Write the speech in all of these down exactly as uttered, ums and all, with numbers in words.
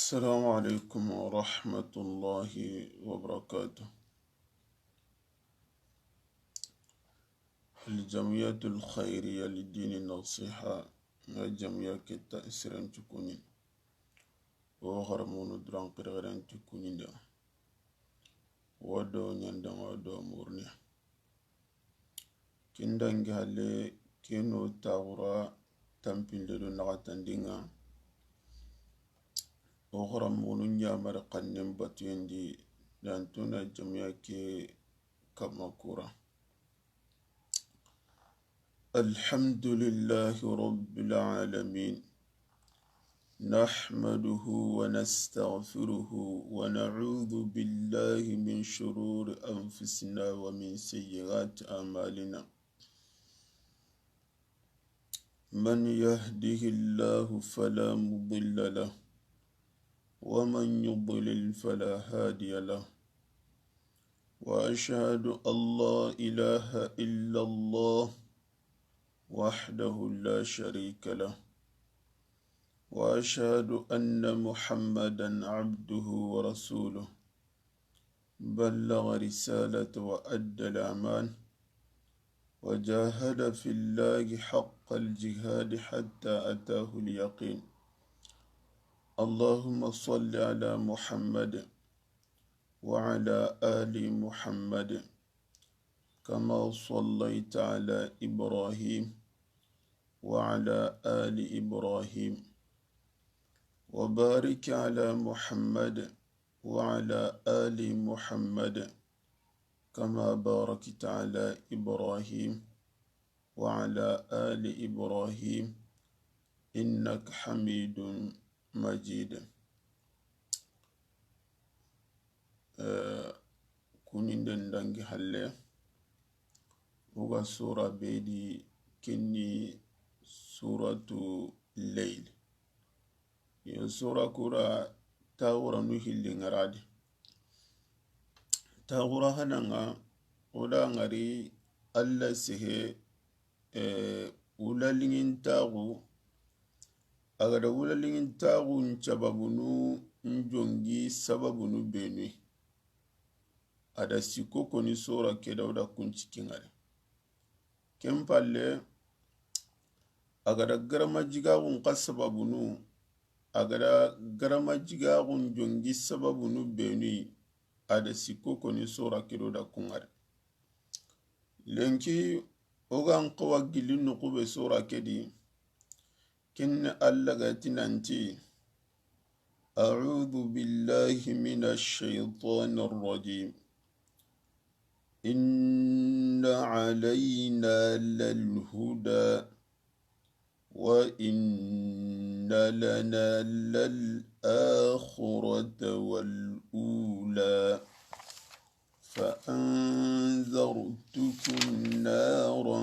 السلام عليكم ورحمة الله وبركاته. الجمعية الخيرية للدين النصيحة, nga jamiya kita siren ti kuni. O xaranmoxonu duran xirxiren ti kuni da. Wado ñandanga do murni. Ken dangi halle, keno taxura tanpille do naxatandi ŋa. O xaranmoxonu ñamari xannen batuyen di, dantuna jamiya ke kama kura. الحمد لله رب العالمين. نحمده ونستغفره ونعوذ بالله من شرور أنفسنا ومن سيئات أعمالنا. من يهده الله فلا مضل له، ومن يضلل فلا هادي له. وأشهد أن لا إله إلا الله وحده لا شريك له، وأشهد أن محمدا عبده ورسوله، بلغ رسالة وأدى الأمان، وجاهد في الله حق الجهاد حتى أتاه اليقين. اللهم صل على محمد وعلى آل محمد كما صليت على إبراهيم وعلى آل إبراهيم، وبارك على محمد وعلى آل محمد كما باركت على إبراهيم وعلى آل إبراهيم إنك حميد مجيد. Eh, kuninden dangi halle, o ga sura be di, ken ni suratu Layl. Yo sura kura taxuranu hilli ŋa ra di. Taxura hana ŋa, o da ŋari Alla sehe, eh, wulaliŋintaxu, a ga da wulaliŋintaxun sababunu n jongi sababunu benu yi. A da sikko koni sura ke da, o da kunci ke ŋa ri. Ken palle, a ga da garamajigaxun xa sababunu, a ga da garamajigaxun jongi sababunu benu yi, a da sikko koni sura ke da, o da ku ŋa ri. Lenki, o ga n xawa gilli noxu be sura ke di, ken ni Alla ga ti nanti, أعوذ بالله من الشيطان الرجيم. إن علينا للهدى، وإن لنا للآخرة والأولى، فأنذرتكم نارا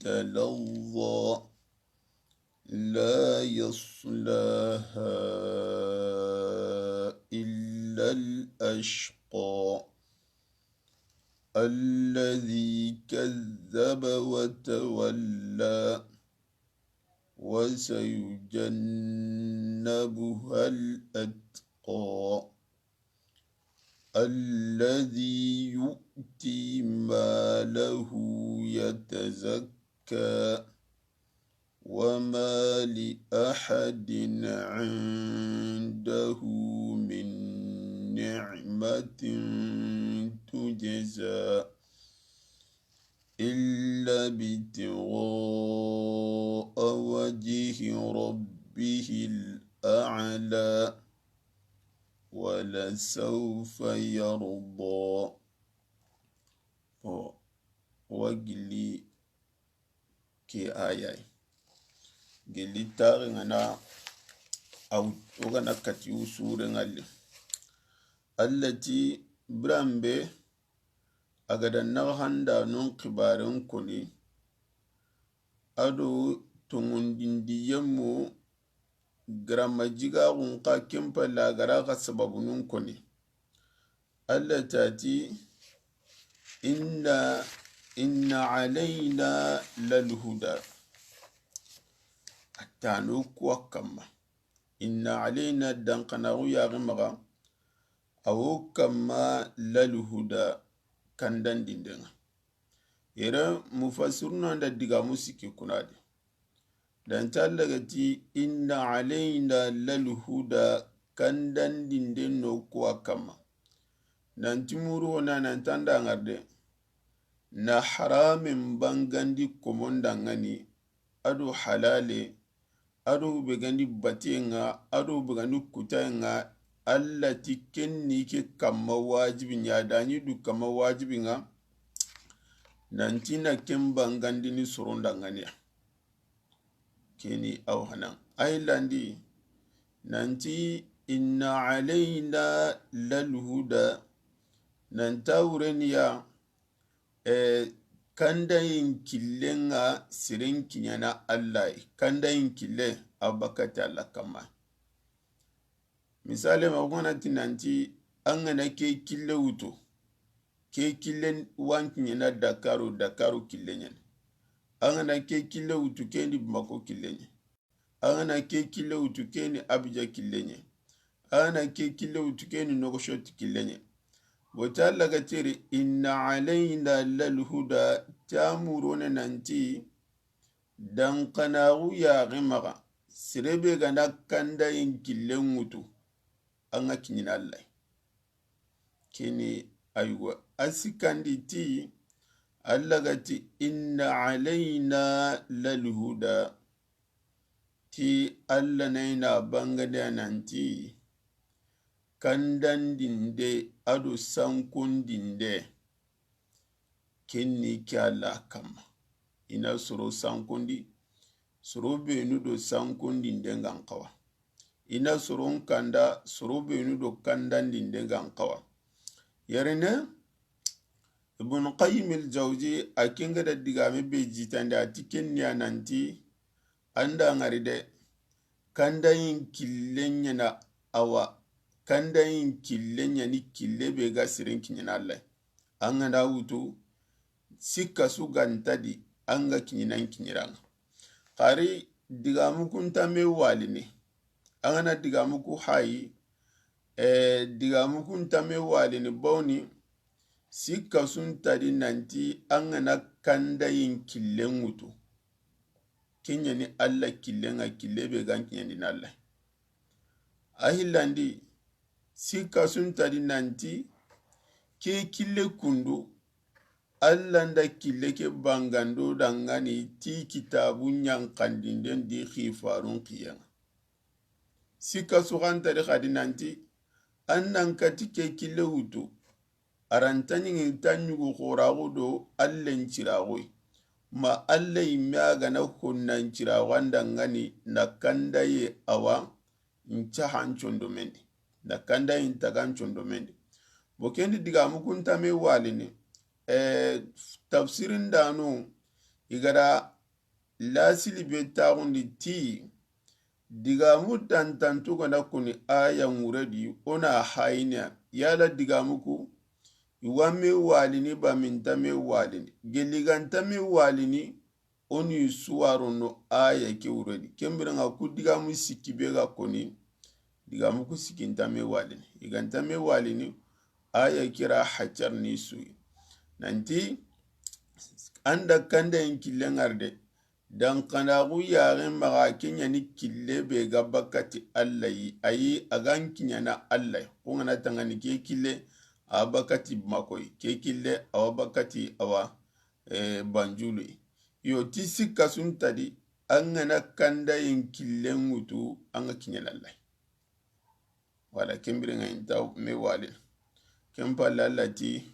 تلظى، لا يصلاها إلا الأشقى، الذي كذب وتولى، وسيجنبها الأتقى، الذي يؤتي ماله يتزكى، وما لأحد عنده من نعمة تجزى إلا ابتغاء وجه ربه الأعلى، ولسوف يرضى. O, wa gilli ke aya yi. Gilli taxi ŋa na, aw, o ga na kati wu sure ŋa li. Alla ti biranbe, a ga da naxandanun xibaren koni, a do tonŋundindi yemmu garamajigaxun xa ken palle a ga ra xa sababunun koni. Alla ta ti, inna, inna alayna lalhuda. A tano kuwa kamma. Inna alayna, danxanaxu yaxi maxa, a wo kamma, lal huda, kandandindenŋa. Yere mufassiruna nda digamu sikki kunadi. Danta Alla ga ti, inna alayna lal huda, kandandinde no kuwa kamma. Nanti muru wona nanta nda ŋarde. Na haramen bangandi komondanŋani, ado halale, ado be gandi batiyenŋa, ado be gandi kutayenŋa, Alla ti ken ni ke kamma wajibi ɲa, dani du kamma wajibi ŋa, nanti na ken bangandini sorondanŋaniya. Keni aw hanan. Ay landi, nanti inna alayna lal huda, nanta wureniya, eh, kandayin killen ŋa siren kiɲana Alla yi. Kandayin kille a bakati Alla kamma. Misale ma, o gana ti nanti, an gana ke kille wutu, ke kille wa n kiɲana Dakaru, Dakaru kille ɲani. An gana ke kille wutu, ke ni Bamako kille ɲa. An gana ke kille wutu, ke ni Abuja kille ɲa. An gana ke kille wutu, ke ni Nouakchott kille ɲa. Wota Alla ga teri, inna alayna lal huda, ta murone nanti, danxanaxu yaxi maxa, sere be gana kandayin killen wutu, an ga kiɲina Alla yi. Keni aywa, a sikandi ti, Alla ga ti, inna alayna lal huda, ti Alla na yi na bangande nanti, kandandinde ado sankondinde. Ken ni ke Alla kamma. I na soro sankondi, soro benu do sankondinden ga n xawa. I na soro n kanda, soro benu do kandandinden ga n xawa. Yere ne, Ibn Qayyim al-Jawzi, a ken ga da digame be jitandi, a ti ken ni ya nanti, an da ŋari de, kandayin kille ɲana awa, kandayin kille ɲani kille be ga siren kiɲana Alla yi. An gana wutu, sikka su ganta di, an ga kiɲinan kiɲiran ŋa. Xari digamu kunta me walini, an gana digamu ku hayi, eh, digamu kunta me walini bawni, sikka su nta di nanti an gana kandayin killen wutu. Ken ɲani Alla killen ŋa, kille be ga n kiɲandini Alla. A hillandi, sikka su nta di nanti, ke kille kundu, Alla nda kille ke bangando danŋani ti kitabu ɲankandinden di xifarun kiyen ŋa. Sikka su xa nta di xadi nanti, an nan kati ke kille wutu, a ra nta ɲiŋi ta ɲugu xoraxu do Allen ciraxu yi. Ma Alla yimme a ga na honnan ciraxu an danŋani na kandaye awa, n cahan condomen di. Na kandaye n tagan condomen di. Bo ken di digamu kunta me walini, eh, tafsirin danu, i ga da lasili be taxundi ti, digamu tantantu ga na koni aya ŋure di, o na hayini ya, yala digamu ku, i wa me walini ba mi nta me walini, gelli ga nta me walini, o ni suwaro no aya ke wure di. Ken biren ŋa ku digamu sikki be ga koni, digamu ku sikki nta me walini, i ga nta me walini, aya kira hacar ni suyi. Nanti, an da kandayen killen ŋari de, danxanaxu yaxen maxa ke ɲani kille be ga bakati Alla yi, ayi a ga n kiɲana Alla yi. Xo n ga na tanŋani ke kille, a bakati Bamako yi, ke kille, a wa bakati awa, eh, Banjulu yi. Yo, ti sikka su nta di, an ga na kandayen killen wutu, an ga kiɲana Alla yi. Wala ken biren ŋa i nta me walini. Ken palle Alla ti,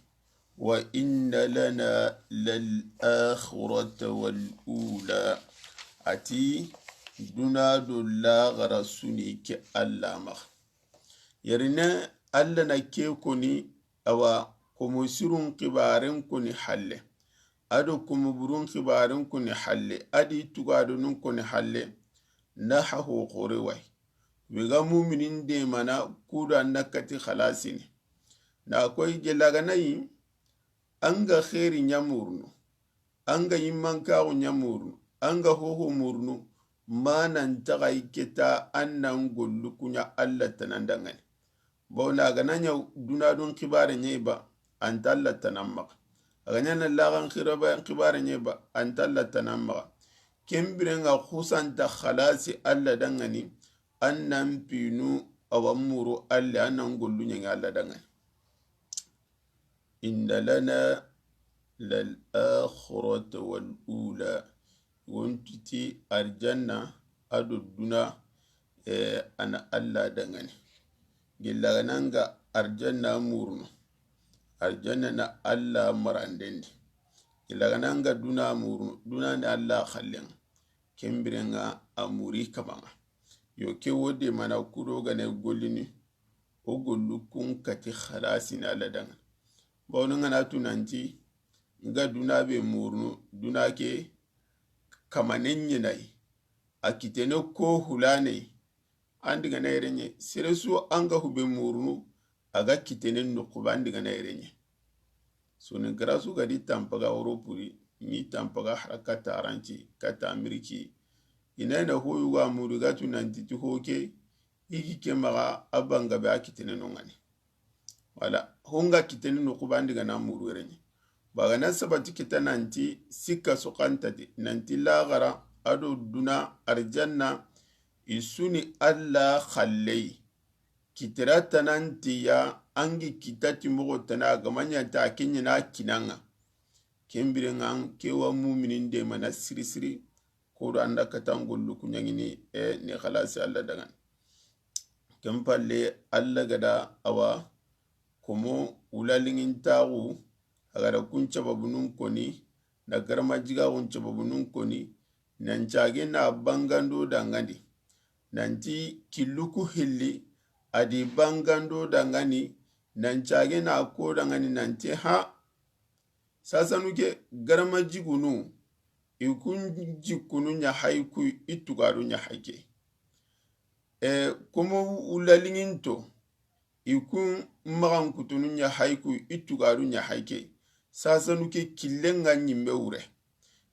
wa inna lana lal akhirata wal ula. A ti, duna do laxara su ni ke Alla maxa. Yeri ne Alla na ke koni, awa, komo sirun xibaren koni halle. A do komo burun xibaren koni halle. A di tugadonun koni halle. Na ha ho xore wa yi. Be ga muminin demana kudo an na kati xalasini. Na koy gella ga na yi, an ga xeeri ɲa murunu, an ga yimmankaxu ɲa murunu, an ga hoho murunu, ma nan taxa i keta an nan gollu kuɲa Alla tanan danŋani. Bon, a ga na ɲa duna dun xibaare ɲa i ba, an ta Alla tanan maxa. A ga ɲa na laxan xiraba-, xibaare ɲa i ba, an ta Alla tanan maxa. Ken biren ŋa xusanta xalasi Alla danŋani, an nan pinu a wa muru Alla, an nan gollu ɲaŋi Alla danŋani. Inna lana lal akhirata wal ula. Wontiti arjanna a do duna, eh, a na Alla danŋani. Gilla ga na ŋa arjanna murunu, arjanna na Alla marandendi. Gilla ga na ŋa duna murunu, duna ni Alla xallen ŋa. Ken biren ŋa a muri kaman ŋa. Yo ke wo de mana kudo ga na gollini, o gollu kun kati xalasini Alla danŋa. Bawoni ŋa na tu nanti ŋa duna be murunu, duna ke kamanen ɲa na yi. A kitene ko hulane, an di ga na yere ɲa. Sere su an ga hube murunu, a ga kitene noxu ba, an di ga na yere ɲa. Soni garasu ga di tanpaga Europe di, ni tanpaga haraka taranci kata Ameriki. I na yi na hoyu ga mudu ga tu nanti ti hoke, i gi ke maxa a banga be a kitene no ŋani. Wala, honga kitene noxu ba an di ga na muru yere ɲa. Ba ga na sabati kita nanti sikka soxantati, nanti laxara a do duna arjanna, i su ni Alla xalle yi. Kitera tananti ya, an gi kitati moxo tana ga ma ɲa ta ke ɲa na kinanŋa. Ken biren ŋa ke wa muminin de mana siri siri, ko do an da kata an gollu kuɲaŋini, e, ni xalasi Alla danŋani. Ken palle Alla ga da a wa komo wulaliŋintaxu, a ga da kun cababunun koni, na garama jigaxun cababunun koni, nan cage na bangando danŋani, nanti killuku hilli a di bangando danŋani, nan cage na ko danŋani nanti ha, sasanu ke garama jigunu, i kun jikkunu ɲa hayi ku, i tugadu ɲa hayi ke. E, komo wulaliŋinto, i kun maxankutunu ɲa hayi ku, i tugadu ɲa hayi ke. Sasanu ke killen ŋa ɲimme wure.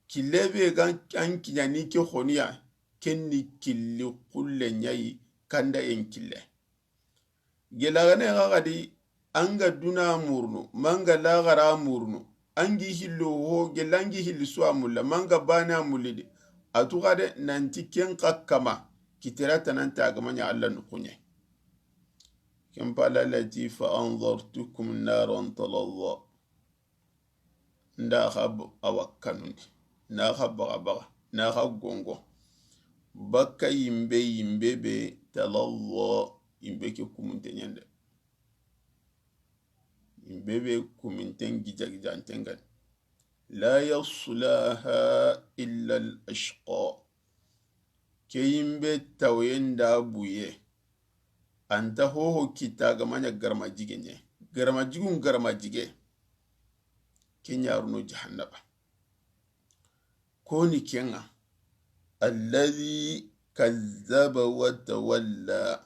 Kille be ga an kiɲani ke xoniya, ken ni killi xulle ɲa yi, kanda en kille. Gela ga na xa ga di, an ga duna murunu, ma an ga laxara murunu, an gi hillo ho, gela an gi hilli su a mulla, ma an ga bane a mulli di, a tu xa de nanti ken xa kama, kitera tananti a ga ma ɲa Alla noxu ɲa. Ken palle Alla ti, fa anzartukum naran talazza. N da xa b-, a wa kanundi, na xa baxa baxa, na xa gongo. Bakka yimbe, yimbe be talazza, yimbe ke kumunte ɲa nde. Yimbe be kumunten gija gijanten ga ni. La yaslaha illa al ashqa. Ke yimbe tawoyen da buye. An ta hoho kita ga ma ɲa garama jige ɲa. Garama jigun garama jige. Ke ɲa runo jahannaba. Koni ken ŋa. Alladhi kazzaba wa tawalla.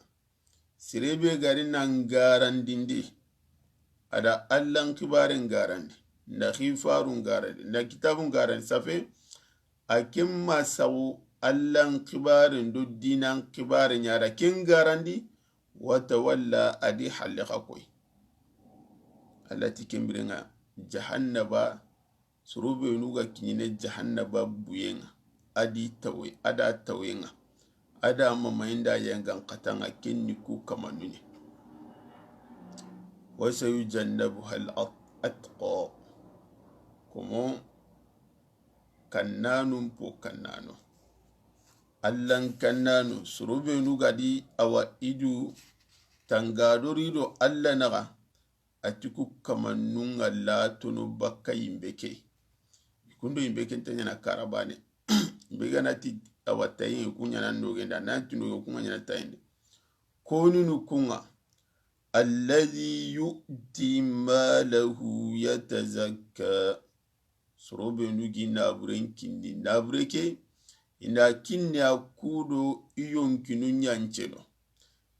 Sere be ga ri nan garandindi, a da Allan xibaren garandi, na xifarun garandi, na kitabun garandi, safe, a ken ma saxu Allan xibaren do dinan xibaren ɲa da ken garandi, wa tawalla, a di halle xa koy. Alla ti ken biren ŋa jahannaba, soro benu ga kiɲene jahannaba buyen ŋa, a di tawe, a da tawen ŋa, a da mamayen da yangan xatan ŋa, ken ni ku kamanu ɲa. Wa sayujannabuha al at-, atqa. Komo kannanun po kannano. Allan kannano, soro benu ga di a wa i du tangado ri do Alla naxa, a ti ku kamanun ŋa latono bakka yimbe ke. Kundo yimbe ke nta ɲaana karabane. Yimbe ga na ti a wa tayen, ku ɲaana nogenda, na ti nogen, ku ɲaana tayende. Koninu ku ŋa, alladhi yu'ti malahu yatazakka. Soro benu gi naburen kinni. Nabure ke, i na kinni a ku do i yonkinu ɲanceno.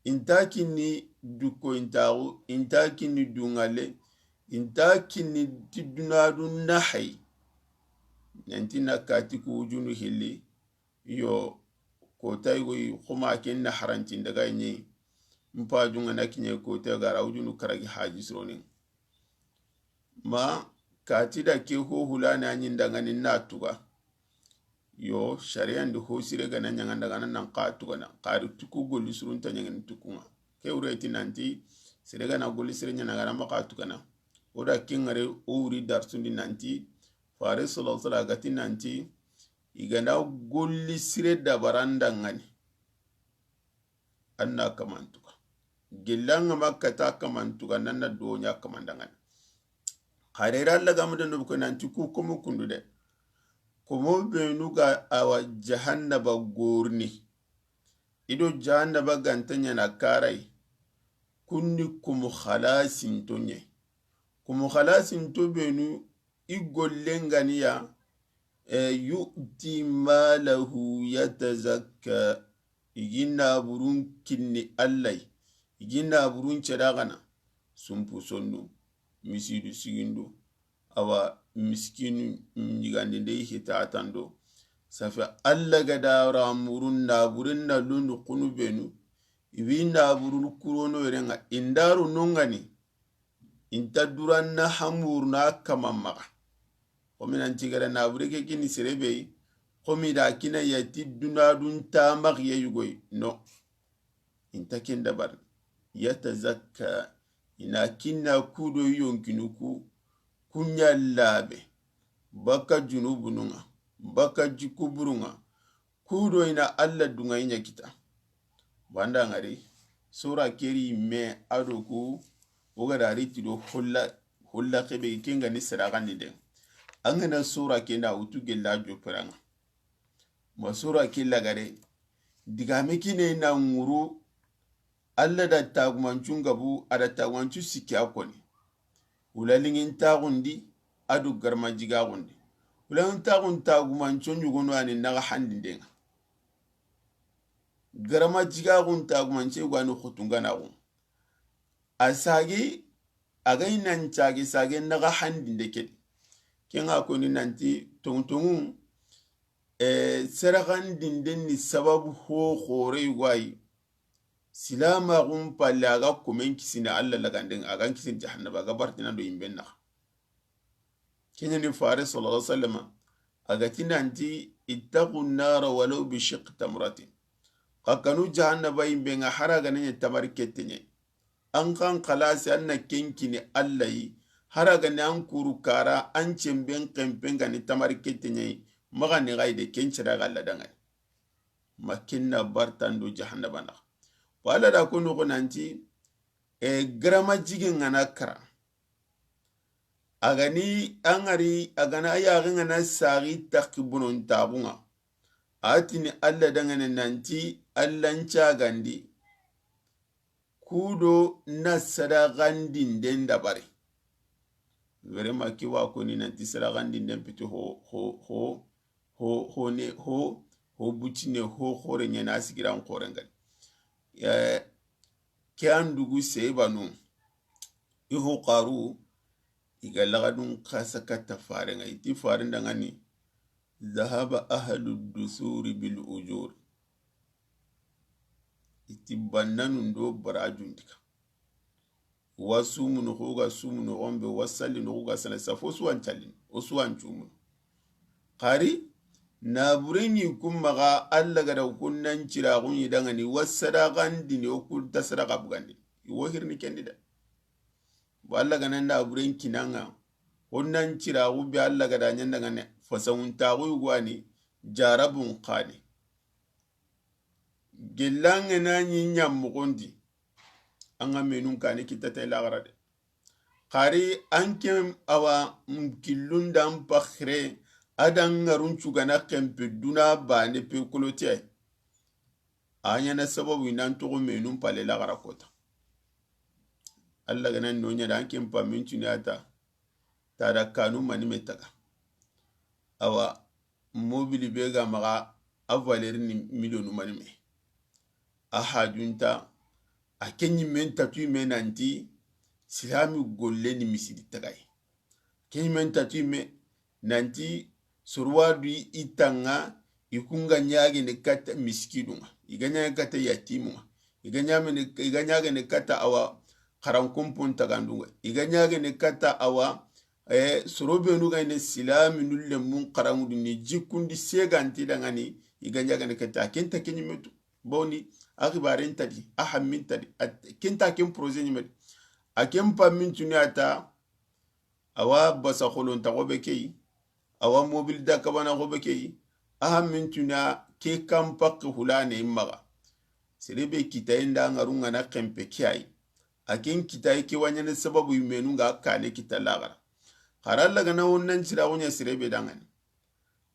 I nta kinni dukoyintaxu, i nta kinni duŋale, i nta kinni ti dunadu naxayi. Nanti na kati ku wujunu hilli, yo, kota yogo yi, xoma ken na haranci n daga ɲi. N pajun ŋa na kiɲe kota yogo a ra wujunu karagi haji sironin. Ma kati da ke ho hulana ɲi n daga ni na tuga. Yo, sariyan di ho sire ga na ɲaŋa n daga na nan xa tugana. Xari tuku golli surunta ɲaŋa ni tukunŋa. Ke wure ti nanti, sere ga na golli sire ɲaŋa ga na ma xa tugana. O da ken ŋare o wuri darsundi nanti, Fare sallallahu alaihi wasallam a ga ti nanti, i ga na golli sire dabara n daga ni. An na kamantuga. Gella ŋa ma kata kamantuga, nan na do ɲa kamandaŋa ni. Xarera Alla ga ma da no ko nanti ku komo kundu de. Komo benu ga awa jahannaba gorni. I do jahannaba ga nta ɲaana karai. Kunni komo xalasinto ɲa. Komo xalasinto benu i gollen ga ni ya, e, yu'ti malahu yatazakka, i gi naburun kinni Alla yi, i gi naburun ceda gana, sumpu sondu, misidu sigindu, awa miskinu ɲigandinde i hita tando. Safi Alla ga da ramurun naburen na lundu kunu benu, i bi naburun kurono yerenŋa, i ndaru nongani, i nta duran na hamuru na kama maxa. Komi nan cigara nabure ke kini serebe yi, komi da kina yati dunadun ta maxiye yugoyi. No. I nta ken dabari. Yatazakka, i na kinna kudo yonkinu ku, kuɲa labe, baka junubununŋa, baka jikuburunŋa, kudo i na Alla dunŋa i ɲa kita. Banda ŋari, sura keri me ado ku, o ga da ri ti do holla, holla kebe ken ga ni siraxandi de. An ga na sura ke na wutu gella joperanŋa. Ma sura ke lagare, digame kine na ŋuru, Alla da tagumancun gabu, a da tagumancu sikki a koni. Wulalinŋin taxundi, a do garama jigaxundi. Wulalinŋin taxun tagumancun ɲugono ani naxa handinden ŋa. Garama jigaxun tagumance go ani xutunganaxu. A sage, a ga i nan cage sage naxa handinde kedi. Ken ŋa koni nanti tontonŋu, e, sere xandinden ni sababu ho xore yugo yi. Silamaxun palle a ga komen kisini Alla laganden, a ga n kisini jahannaba, a ga bartina do yimben naxa. Ken ɲa ni Fare sallallahu alaihi wasallam a ga ti nanti, ittaqu nara walaw bi shiqqi tamratin. Xa kanu jahannaba yimben ŋa, hari a ga na ɲa tamari kette ɲa. An xan xalasi an na ken kini Alla yi, hari a ga na an kuru kara, an cemben kempen ga ni tamari kette ɲa yi, maxa ni xa yi de ken cere ga Alla danŋa ni. Ma ken na bartando jahannaba naxa. Wa Alla da ko noxo nanti, e, garama jigen ŋa na kara. A ga ni an ŋari, a ga na yaxen ŋa na saxi taxi bonontaxun ŋa. A tini Alla danŋa ni nanti Alla n cagandi. Kudo na sadaxandinden dabari. Vraiment ke wa koni nanti sadaxandinden piti ho, ho, ho, ho, ho ne, ho, ho butine, ho xore ɲa na sigiran xoren gani. Eh, ke an dugu sebanu, i ho xaru, i ga lagadun kasa katta Faren ŋa, i ti Faren danŋa ni, zahaba ahlu dusuri bil ujur. I ti bannanun do barajun diga. Wa sumunu xo ga sumunu xombe, wa sallinu xo ga sallini, safo su wa n callini, o su wa n cumunu. Xari, naburen ɲi kun maxa, Alla ga da kun nan ciraxun ɲi danŋa ni, wa sadaxandini, o kun ta sadaxa bugandi. I wo hirini kendi de. Bo Alla ga na naburen kinanŋa, kun nan ciraxu be Alla ga da ɲa n danŋa ni, fasanŋuntaxu yugo wa ni, jarabun xa ni. Gellanŋe na ɲi ɲammoxondi, an ga menun kani kitta te laxara de. Xari an ke awa n killun da n paxire, a da n ŋarun cugana kempe duna bane pe kolote. A ɲa na sababu i nan toxo menun pale laxara kota. Alla ga na no ɲa da an ke n pamin cuni a ta, ta da kanu mani me taga. Awa, mobili be ga maxa, a valeur ni million mani me. A hajunta, a ke ɲimen tatu i me nanti, silami golle ni misidi tagay. Ke ɲimen tatu i me nanti, sorowadu i tanŋa, i ku ŋa ɲaagene katta miskinu ŋa, i ga ɲaagene katta yatimu ŋa, i ga ɲaagene, i ga ɲaagene katta awa xarankunpun tagandu ŋa, i ga ɲaagene katta awa, eh, soro benu ga ni silaaminu lemmun xaranŋundi ni jikkundi seganti dangani, i ga ɲaagene katta, a ke nta ke ɲimetu. Bawni, a xibaaren ta di, a hammin ta di, a ke nta ken projet ɲimetu. A ken pammin tuni a ta, awa basa xolonta xobe ke yi, awa mobili da kabana xobe ke yi, a hammin tuna ke kan pakke hulane maxa. Sere be kitaye nda ŋaru ŋa na xenpe ke yi. A ken kitaye ke wa ɲaana sababu yimenu ŋa kane kita laxara. Xara Alla ga na wonnan siraxu ɲa sere be dangani.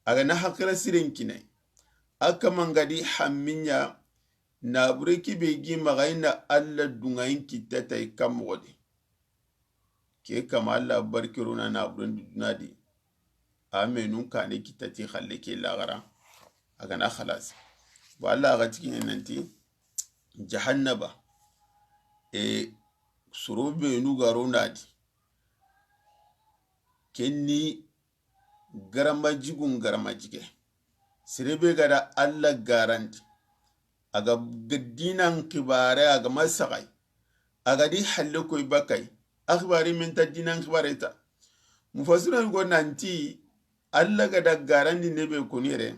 A ga na haqila siren kine. A kaman ga di hammi ɲa, nabure ke be gi maxa i na Alla duŋayin kitta ta i kan moxo di. Ke kama Alla barkero na naburen du duna di. A menun kane kitta ti xalle ke laxara. A ga na xalasi. Bo Alla a ga ti kiɲe nanti jahannaba. E soro benu ga ro na di. Kenni garamajigun garamajige. Sere be ga da Alla garandi. A ga diinan xibaare, a ga ma saxay. A ga di halle koy bakay. A xibaare men ta diinan xibaare ta. Mufassirun go nanti Alla ga da garandi ne be koni yere.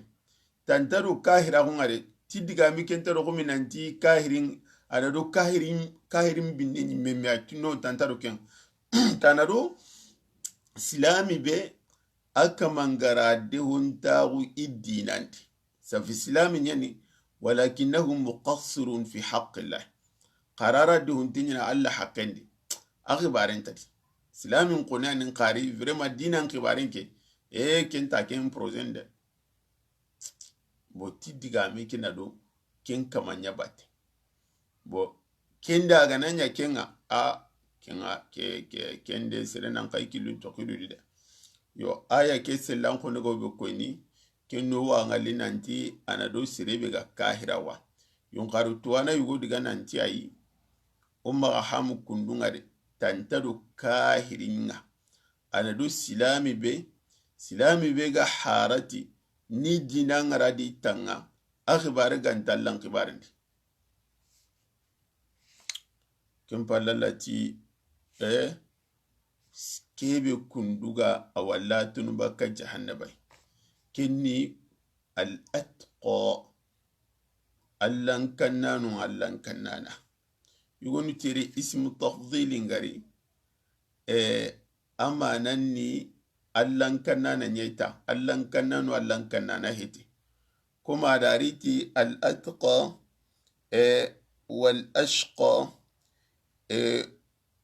Tanta do kahira xo ŋa de, ti digami ken ta do xo mi nanti kahirin, a na do kahirin, kahirin binne ɲimme me a ti no tanta do ken. Tana do silami be a kamangara de hontaxu i diinan di. Safi silami ɲani, walakinnahum muqassirun fi haqqillah. Xarara de honte ɲana Alla haqqen di. A xibaaren ta di. Silamin xoni anin xari, vraiment diinan xibaaren ke. E ken ta ken projet de. Bo ti digami ke na do ken kama ɲa bate. Bo ken da a ga na ɲa ken ŋa, a ken ŋa ke, ke, ken de sere nan xay kilun toxidu di de. Yo, aya ke sellan xo ne go be koyni, ken no wa ŋalli nanti a na do sere be ga kahira wa. Yunxaru tuwana yugo diga nanti ayi, o maxa hamu kundu ŋa de, tanta do kahirin ŋa. A na do silami be, silami be ga harati, ni diina ŋa ra di tanga, a xibaare ga nta Allan xibaaren di. Ken palla lati, eh, kebe kunduga a walla tunu bakka jahannabay. Kenni al atqa, Allan kannanu, Allan kannana. Yugonu tere ismu tafdili ngari, eh, amanan ni Allan kannana ɲayta, Allan kannanu, Allan kannana heti. Kuma dariti al atqa, eh, wal ashqa, eh,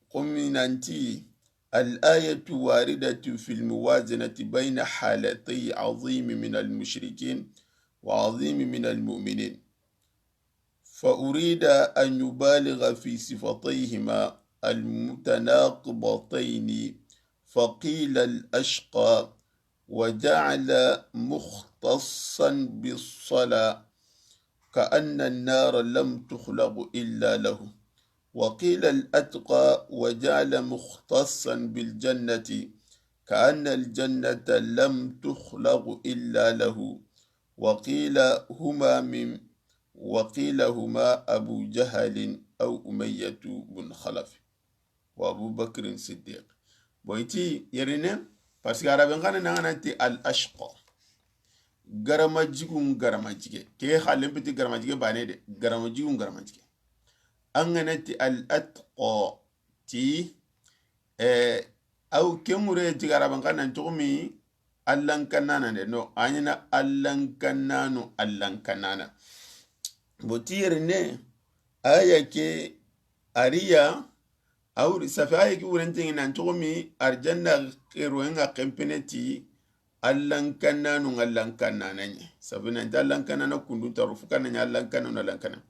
Kuminanti, الآية واردة في الموازنة بين حالتي عظيم من المشركين وعظيم من المؤمنين، فأريد أن يبالغ في صفتيهما المتناقضتين، فقيل الأشقى، وجعل مختصا بالصلاة كأن النار لم تخلق إلا له، وقيل الأتقى وجعل مختصا بالجنة كأن الجنة لم تخلق إلا له، وقيل هما من، وقيل هما أبو جهل أو أمية بن خلف. Wa Abu Bakrin Siddiq. Bon, i ti yerine, parce que araben xanne na ŋa nanti al ashqa. Garamajigun garamajige. Ke xalen piti garamajige bane de. Garamajigun garamajige. An ŋa nanti al atqa ti, eh, aw ke ŋure ti araben xanne toxo mi Allan kannana de. No, a ɲi na Allan kannanu, Allan kannana. Bo ti yerine, aya ke ariya, a wuri, safi aya ke wurenteŋe nan toxo mi arjanna xeroyen ŋa xenpene ti Allan kannanu, Allan kannana ɲa. Safi nanti Allan kannana kundu taro, fo kana ɲa Allan kannanu, Allan kannana.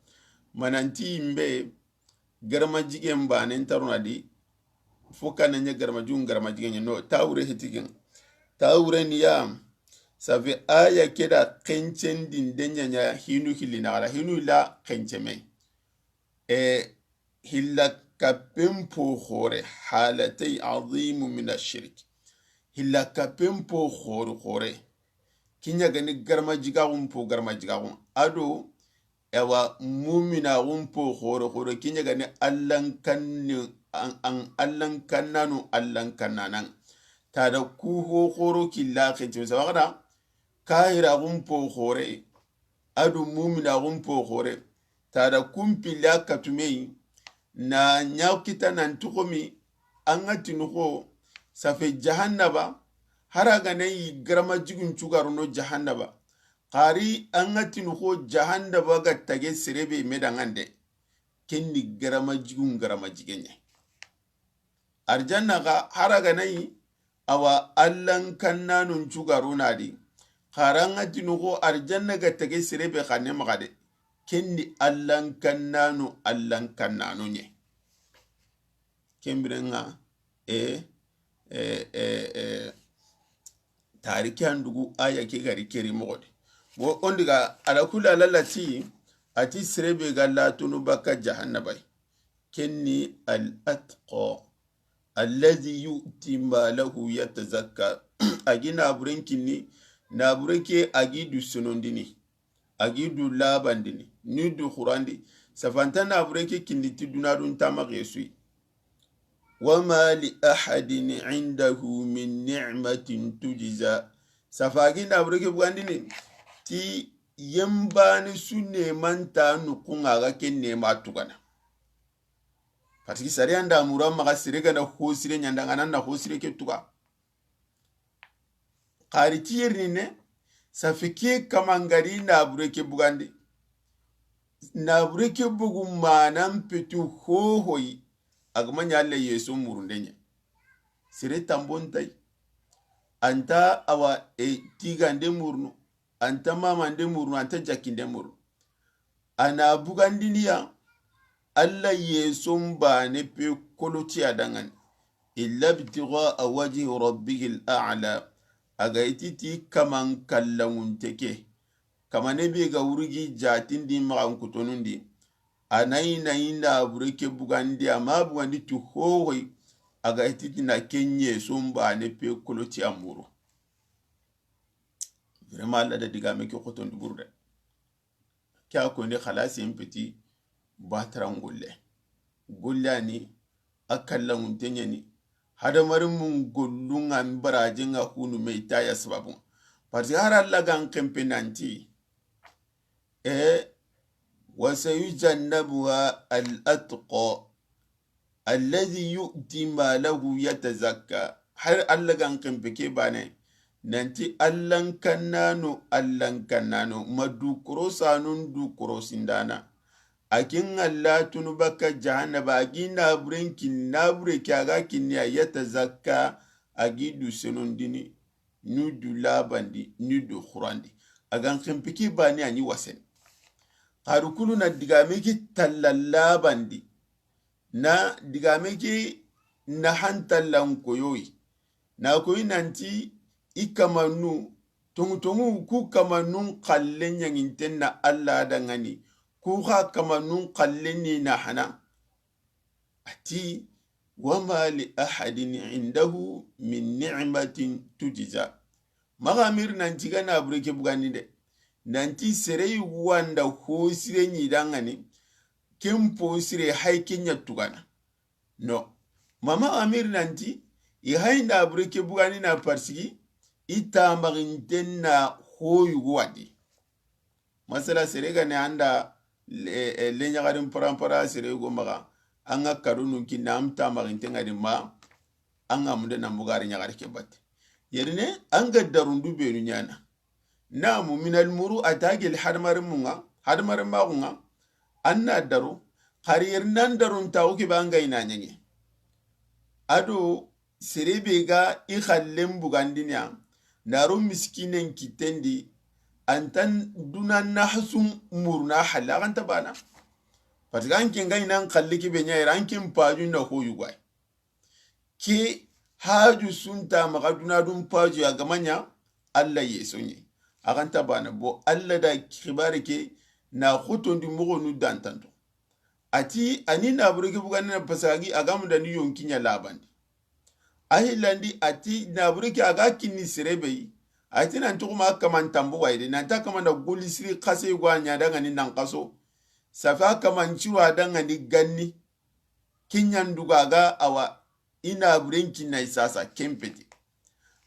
Mananti yimbe, garamajigen banen taro na di, fo kana ɲa garamajigun garamajigen ɲa. No, ta wure hetigen. Ta wure ni ya, safi aya ke da xencen din de ɲa ɲa hinu hilli na xara, hinu la xenceme. E, hilla kappen po xoore, حالتي عظيم من الشرك. Hilla kappen po xoore xoore. Ken ɲa ga ni garama jigaxun po garama jigaxun. A do, ewa, muminaxun po xoore xoore, ken ɲa ga ni Allan kanni, an, an, Allan kannanu Allan kannanan. Ta da ku ho xooro killa xenci, sabaxada, kahiraxun po xoore, a do muminaxun po xoore, ta da kun pilla katumeyi, na ɲa kita nan toxomi, an ga tinu xo, safe jahannaba, hara ga na yi garama jigun cugarono jahannaba, xari an ga tinu xo jahannaba ga tage serebe medangande, ken ni garama jigun garama jigenɲe. Arjanna ga hara ga na yi, awa Allan kannanun cugarona di, xara an ga tinu xo arjanna ga tage serebe xanne maxa de, ken ni Allan kannanu Allan kannanu ɲe. Ken birenga, e, e, e, e, tariki an dugu aya ke gari keri moxo de. Wo on diga ala kula lalati, a ti serebe ga latunu baka jahannabay. Ken ni al atqa, alladhi yu'ti malahu yatazakka. A gi naburen kinni, nabure ke a gi du senondini, a gi du labandini, ni du xurandi. Safanta nabure ke kinni ti dunadun tamaxe suyi. Wama li ahadin indahu min ni'matin tujza. Safa a gi nabure ke bugandini ti yembani su nemanta nukunga ga ke nema tugana. Parce que sariya nda mura maxa sere gana ho sire ɲanda ngana na ho sire ke tuga. Xari ti yerini ne, safi ke kamangari nabure ke bugandi. Nabure ke bugu manan petu hohoyi, a ga ma ɲa Alla yeso murunde ɲa. Sere tambon tay. Anta awa e tigande murunu, anta mamande murunu, anta jakinde murunu. A na bugandiniya, Alla yeson bane pe koloti a dangani. Illa ibtigha wajhi rabbihil a'la. A ga iti ti kaman kallangunte ke. Kamane be ga wurgi jatindi maxan kutonundi. A nayi nayi nabure ke bugandi, a ma bugandi ti hohoy. A ga iti ti na ke yeson bane pe koloti a muru. Vraiment, Alla da digame ke xotondi buru de. Ke a koyni xalasi en peti bataran golle. Golle ani a kallangunte ɲani. Hadamari mun gollunga barajenga hunu me itaya sababu. Parce que har Alla gan kempe nanti, e, wa sayujannabuha al atqa. Alladhi yu'ti malahu yatazakka. Har Alla gan kempe ke bane. Nanti Allan kannano, Allan kannano. Ma du korosanun du korosindana. A kin Alla tunu baka jahannaba, a gi naburen kin nabure ke a ga kinni a yatazakka, a gi du senondini, ni du labandi, ni du xurandi. A gan kempe ke bane a ni wasen. Xaru kulu na digame ke talla labandi. Na digame ke na hantallan koyoyi. Na koyi nanti i kamanu, tongu tongu ku kamanun xallen ɲanginten na Alla dangani, ku xa kamanun xallen ni na hana. A ti, wama li ahadin indahu min ni'matin tujza. Maxa miri nanti ga nabure ke bugandi de. Nanti sere yugu wanda ho sire ɲi dangani, ken po sire hay ke ɲa tugana. No. Mama amir nanti, i hay nabure ke bugandi na parsigi, i tamaxinten na ho yugu wadi. Masala sere gane anda le, eh, le ɲaxarin parampara sere yugo maxa, an ga kado nun kinna am tamaxinten ga di ma, an ga munde na mbugari ɲaxari ke batte. Yerine, an ga darundu benu ɲana. Namu minal muru a ta gel hadamaren munga, hadamaren maxunga, an na daro, xari yeri nan daron taxu ke be an ga ina ɲange. Ado sere be ga i xallen bugandiniya, naro miskinen kitten di, antan duna na hasum muruna halle, a xanta bana. Parce que an ken ga inan xalle ke be ɲa yere, an ken paju na ho yugay. Ke haju sunta maxa duna dun paju ya ga ma ɲa, Alla yeso ɲi. A xanta bana bo Alla da xibare ke na xotondi moxonu dantanto. A ti, a ni nabure ke bugandina pasagi a ga mundani yonki ɲa labandi. A hillandi a ti, nabure ke a ga kinni sere be yi, A ti nan tuxuma kaman tambo wayi de, nan ta kaman da golli siri xase go a ɲa dangani nan xaso. Safa kaman ciro a dangani ganni. Kinɲan duga ga awa i na buren kinna i sasa kempeti.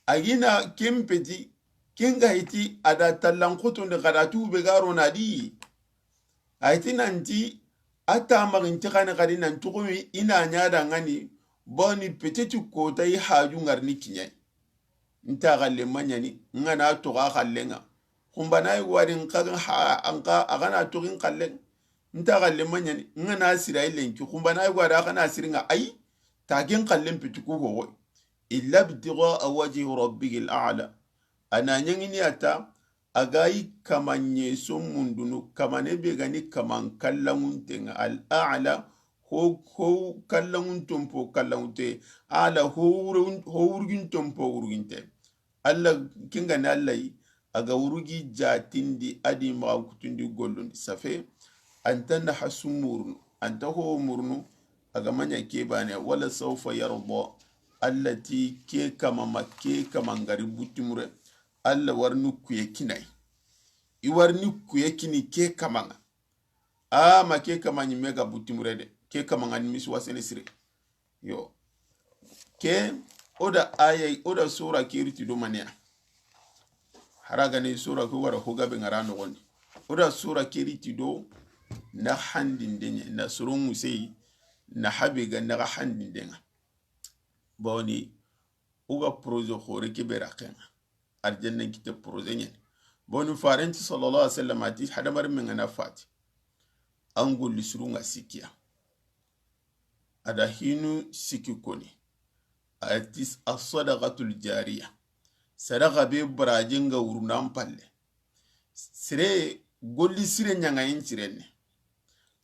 A gina kempeti, kinga hiti a da tallan xotondi xada tu be ga rona di. A hiti nanti a ta maxinti xani xadi nan tuxumi i na ɲa dangani. Boni peteti kota i haju ŋarini kiɲai. Nta xalle maɲani, nga na toxa xallenga. Xumbana yi wari nka ha anka a gana toxin xallen. Nta xalle maɲani, nga na sira i lenki. Xumbana yi wari a gana siringa ayi. Tagen xallen pitiku hoxo. Illa btiga wajhi rabbihil a'la. A na ɲangini ata, a ga yi kamaɲe so mundunu, kamane be gani kaman kallanguntenga, al a'la, ho, ho kallangunton po kallangunte, ala ho wurun-, ho wurginton po wurginte. Alla kingani Alla yi, a ga wurgi jatindi adi maxa kutundi gollundi safe, anta na hasu murunu, anta ho murunu, a ga maɲa ke bane, wala sawfa yarda, Alla ti ke kamama, ke kamangari butimure, Alla warni kuye kinai. I warni kuye kini ke kamanga. A ma ke kama ɲimme ga butimure de. Ke kama nga nimisi wasene sire. Yo. Ke, o da aya, o da sura ke riti do maniya. Hara gane sura ke wara hoga be ngara nogondi. O da sura ke riti do na handinde ɲa, na soron ŋusei, na habe ga na handinde nga. Bawni, o ga projet xore ke be raxenga. Arjanna kite projet ɲani. Boni farenti sallallahu alaihi wasallam ati hadamar men ngana fati. An golli suru nga sikiya. A da hinu siki koni. Ati as-sadaqatul jariya. Sadaqa be baraje nga wuruna n palle. Sire golli sire ɲanga yin cirenne.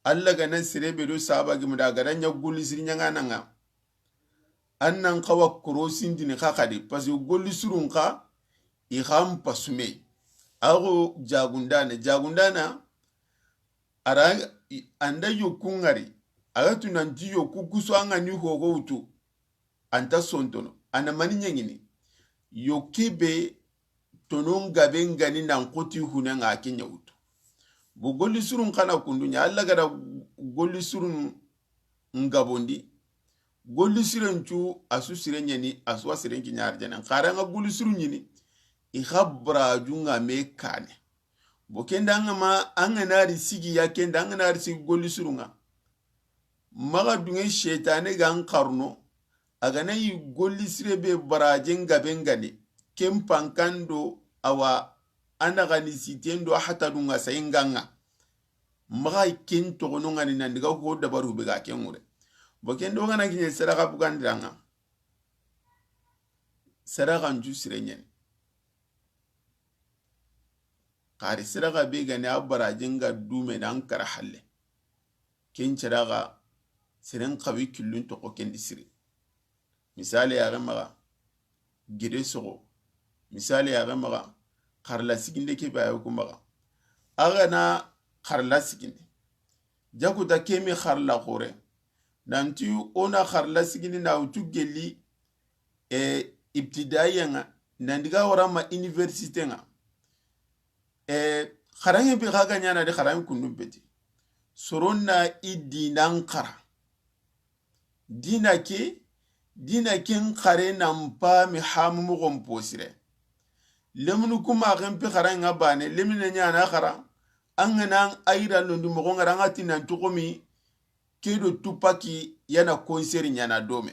Alla ga na sere be do saba gi muda ga da ɲa golli siri ɲanga nanga. An nan xawa korosindini xa xadi, parce que golli surun xa, i xa n pasume. Ago jagundana, jagundana, ara anda yoku ngari, a ga tu nanti yoku kuso an ga ni hogo wutu. Anta sontono, ana mani ɲengini. Yoki be tonon gabe ngani nan xoti hune nga ke ɲa wutu. Bo golli surun xana kundu ɲa, Alla ga da golli surun ngabondi. Golli siren cu a su sire ɲani, a su wa siren ki ɲa arjana. Xara nga golli surun ɲini, i xa baraju nga me kane. Bo kenda nga ma, an ga na ri sigi ya kenda, an ga na ri sigi golli surun nga. Maxa dunge setane ga n xarno, a ga na yi golli sire be baraje nga be ngani, ken pankando awa, a na ga ni siten do hata dunga sayinga nga. Maxa ken toxono ngani nan diga ho dabaru be ga ken ŋure. Bo ken do ga na kiɲe sadaxa bugandiranga. Sadaxa nju sire ɲani. Xari sadaxa be gani a baraje nga dume nan kara halle. Ken sadaxa seren xawi killun toxo kendi siri. Misali ya ga maxa gede soxo. Misali ya ga maxa xarla siginde ke be ayo ku maxa. A ga na xarla siginde. Jakuta kemi xarla xore. Nanti o na xarla siginde na wutu gelli e, ibtidaiya nga, nan diga wara ma université nga. E, xaranŋe be xa ga ɲana de xaranŋe kundun peti. Soron na i dinan xara. Dina ke, dina ken xare nan pa mi hamu moxon posire. Lemunu kuma xen pi xaranŋe nga bane, lemine ɲana xara, an ga na an ayira londi moxon ŋara nga tinan toxomi, ke do Tupac yana concert ɲana dome.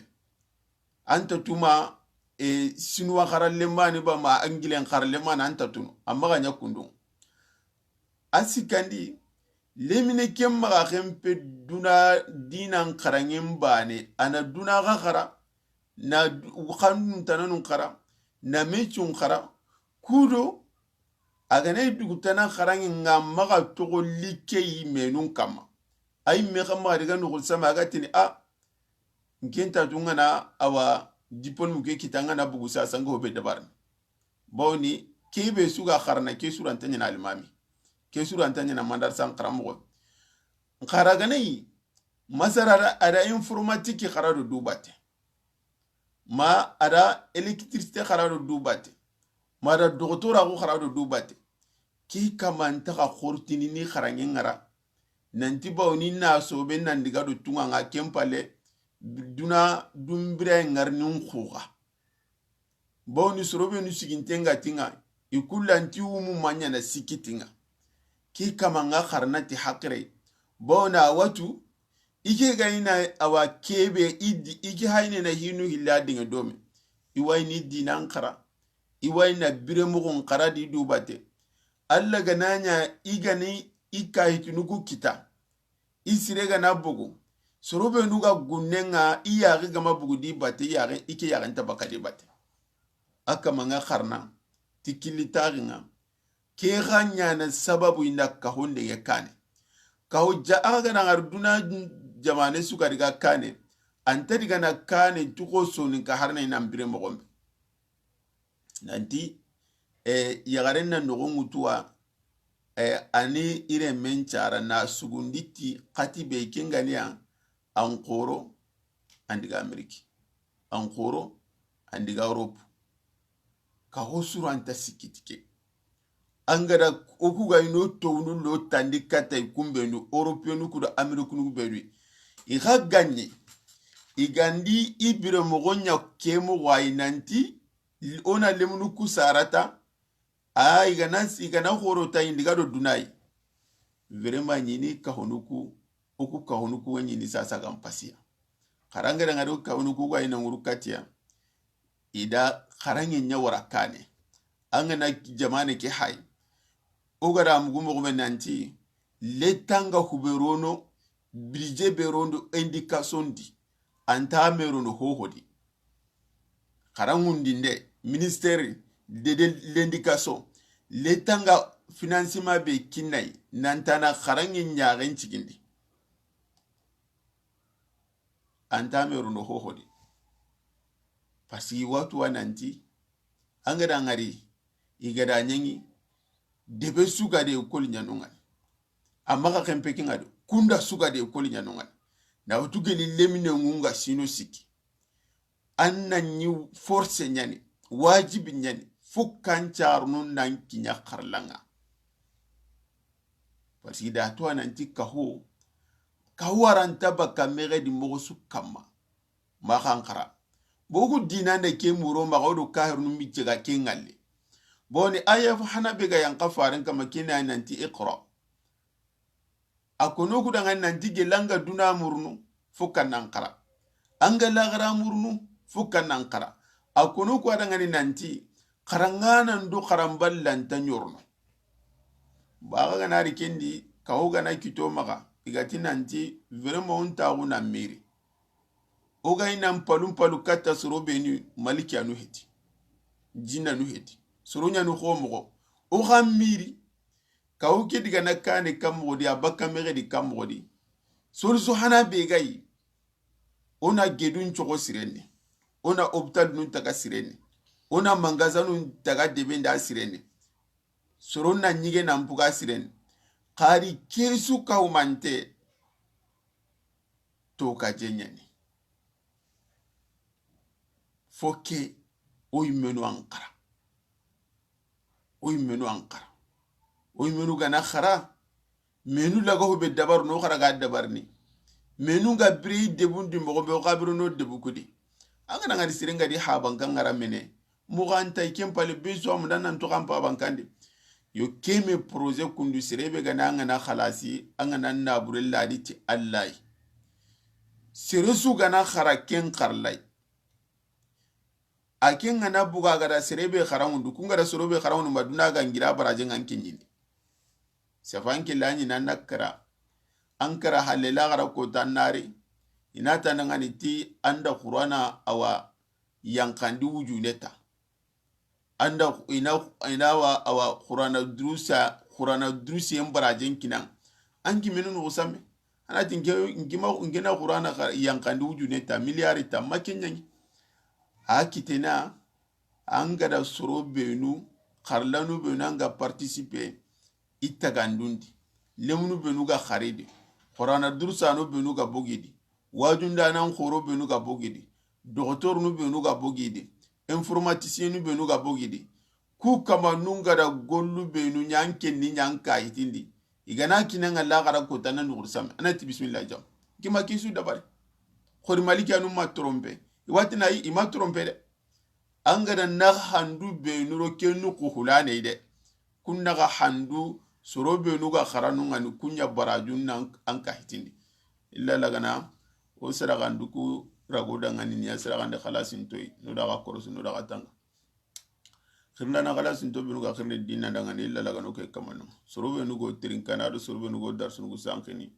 Anta tuma, e, sinuwa xara lemmani ba ma angilen xara lemmani anta tunu. Amma ga ɲa kundun. A sikandi, lemine ken maxa xen pe duna dinan xaranŋen bane. A na duna xa xara, na du-, xannun tananun xara, na mecun xara, kudo, a ga na i dugutana xaranŋe nga maxa toxo like yi menun kamma. A yi me xa maxa diga noxo sama a ga tini a, n ken ta tu nga na awa diplôme ke kita nga na bugu sa sanga ho be dabarni. Bawni ke be su ga xarana ke suranta ɲana alimami. Ke suranta ɲana mandar san xaramoxo. Xara ga na yi, masara a da, a da informatique xara do dubate. Ma a da électricité xara do dubate. Ma da doxotoraxu xara do du bate. Ke kama nta xa xortini ni xaraŋe ŋa ra. Nanti bawo ni na sobe nan diga do tuŋa ŋa ken pale, duna dumbira ŋarini n xuxa. Bawo ni soro be nu siginte ŋa ti ŋa, i kullanti wumu ma ɲana sikki ti ŋa. Ke kama ŋa xarana ti haqire. Bawo na watu, i ke ga ina awa kebe, i di, i ke hayne na hinu hilla diŋe dome. I wa i ni dinan xara, i wa i na bire moxon xara di du bate. Alla ga na ɲa i ga ni i kahitinu ku kita. I sire ga na bogu. Soro be nu ga gunne ŋa, i yaxe ga ma bogu di bate, i yaxe, i ke yaxe nta baka di bate. A kama ŋa xarana ti killi taxi ŋa. Ke xa ɲana sababu i na kahonde ŋe kane. Kaho ja, a ga na ŋari duna jamane su ga diga kane. Anta diga na kane tuxo soninka harana i na mbire moxon be. Nanti, eh, yaxaren na noxo ŋutuwa, eh, ani ire men cara na sugundi ti xati be ken ganiya, an xoro, an diga Ameriki, an xoro, an diga Europe. Kaho suru anta sikki ti ke. An ga da o ku ga ino townu lo tandi katay kumbenu, Europenu ku da Amerikunu kubenu. I xa ganni, i gandi i bire moxo ɲa ke moxo ayi nanti, o na lemunu ku sarata, a i ga na, i ga na xoro ta i ndi ga do dunayi. Vraiment ɲini kahonu ku, o ku kahonu ku ɲini sasa gan pasiya. Xarangere ŋari o kahonu ku ga ina ŋuru katiya. I da xaraŋe ɲa wara kane. An ga na jamane ke hay. O ga da mugu moxo be nanti, letanga hube rono, budget be rondo indication di, anta me rono hoho di. Xaraŋundinde, ministère de, de l'indication, letanga financement be kinnayi, nantana xaraŋe ɲaxen cigindi. Anta me rono hoho di. Parce que watu wa nanti, an ga da ŋari, i ga da ɲaŋi, debe su ga de koli ɲanongani. Amma xa xempe ke ŋa do, kunda su ga de koli ɲanongani. Na wutu geni lemine ŋunga sino sikki. An na ɲi force ɲani, wajibi ɲani, fo kan carunu nan kiɲa xarlaŋa. Parce que da to a nanti kaho, kaho waranta baka mexe di moxo su kamma. Ma xan xara. Bogu dinande ke muro maxa o do kahirunu micce ga ke ŋalle. Boni aya fo hana be ga yanqa faren kama kina nanti iqra. A kono ku dangani nanti gelanga duna murunu fo kannan xara. Anga laxara murunu fo kannan xara. A kono ku a dangani nanti xaranŋanan do xaranballanta ɲorono. Baxa gana ri kendi, kaho gana kito maxa, i ga ti nanti vraiment o ntaxu na miri. O ga i nan palu palu katta soro beni, malikiyanu heti, jinnanu heti, soro ɲanu xo moxo. O xa miri, kaho ke diga na kane kan moxo di, a bakka mexe di kan moxo di. Solution hana be ga yi, o na gedun coxo sirene, o na hôpital nun taga sirene, o na mangasanun taga debe nda sirene. Soro na ɲige nan puga sirene. Xari kesu kawumante to ka jeɲani. Fo ke o yimmenu an xara. O yimmenu an xara. O yimmenu gana xara. Menu laga ho be dabar no xara ga dabar ni. Menu ga biri debun di moxo be o ga biri no debu kudi. An gana ngari siren ga di haban kan ŋara mene. Moxo anta i ken pale be so amu dan nan to kan pa bankandi. Yo keme projet kundu sere be gana an gana xalasi, an gana nabure ladi ti Allah yi. Sere su gana xara ken xarlay. A ken gana buga gada sere be xaranŋundu, kun gada soro be xaranŋundu ma duna ga ngira baraje ŋa n kiɲindi. Safan ke laɲi na nakara. An kara halle la gara ko tan nari. Ina ta nangani ti anda Qur'ana awa yankandi wujune ta. Anda ina, ina wa awa Qur'ana durusa, Qur'ana durusi en barajen kinan. An ki menu no same. Ana ti nke, nke ma, nke na Qur'ana xa-, yankandi wujune ta, miliyari ta, ma ke ɲaŋi. A kitena, an gada soro benu, xarlanu benu, an ga participer, i tagandundi. Lemunu benu ga xaridi. Qur'ana durusano benu ga bogidi. Wajundanan xoro benu ga bogidi. Doxotorunu benu ga bogidi. Informaticienu benu ga bogidi. Ku kamanun ga da gollu benu ɲa n kenni ɲa n kayitindi. I ga na kina ŋa laxara kota na nuxuri same. A na ti bismillah jam. Kima kisu dabari. Xori maliki anu ma trompe. I wati na i ma trompe de. An ga da na handu benu ro ke nuxu hulane de. Kun na ga handu soro benu ga xaranu ŋa ni kun ɲa barajun na an kayitindi. Illa lagana o saraxandu ku rago dangani ni ya saraxande xalasin toyi. No daga korosu no daga tanga. Xirindana xalasin to benu ga xirindi dina dangani illa lagano ke kamanu. Soro benu go tirinkana do soro benu go darsunu go sankini.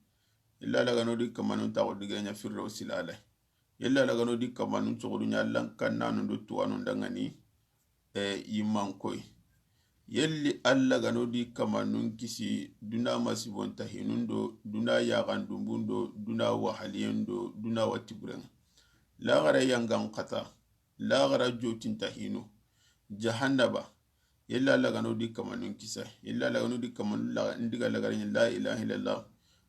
Illa lagano di kamanu taxo diga ɲa firdo silalay. Illa lagano di kamanu coxodu ɲa lankannanu do tuwanu dangani. E yimankoy. Yelli Alla gano di kamanun kisi duna masibonta hinun do duna yaxandumbun do duna wahaliyen do duna watiburen. Laxara yangan xata. Laxara jotinta hinu. Jahannaba. Yella Alla gano di kamanun kisa. Yella Alla gano di kamanun la ndiga lagara la ilaha illallah.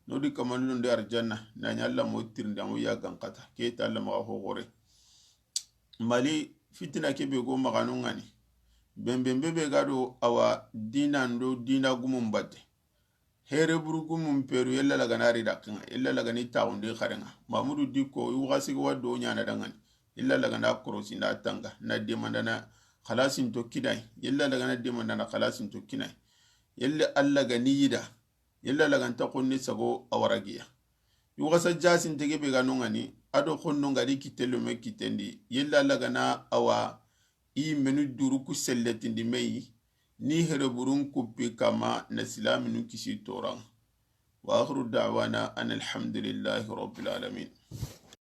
No di kamanun de arjanna na ɲa Alla mo tirndi amo yagan xata ke ta Alla maxa ho gore. Mali fitina ke be go maxanu ŋani. Bembe be ga do awa dina ndo dina gumun batte. Here buru gumun peru yella lagana ri dakinga yella lagani taxundi xarenga. Mamudu dikko yuga sigi wa do ɲana dangani. Yella lagana korosi nda tanga na demandana xalasin to kinai. Yella lagana demandana xalasin to kinai. Yella Alla gani yida. Yella laganta xonni sago a waragiya. Yuxasa jasinte ke be ga no ŋani a do xonno ŋa di kitello me kitendi yella lagana awa i menu duru ku selletindi meyi ni hereburun kuppi kama na silaminu kisi toran. Wa akhiru da'wana an alhamdulillahi rabbil alamin.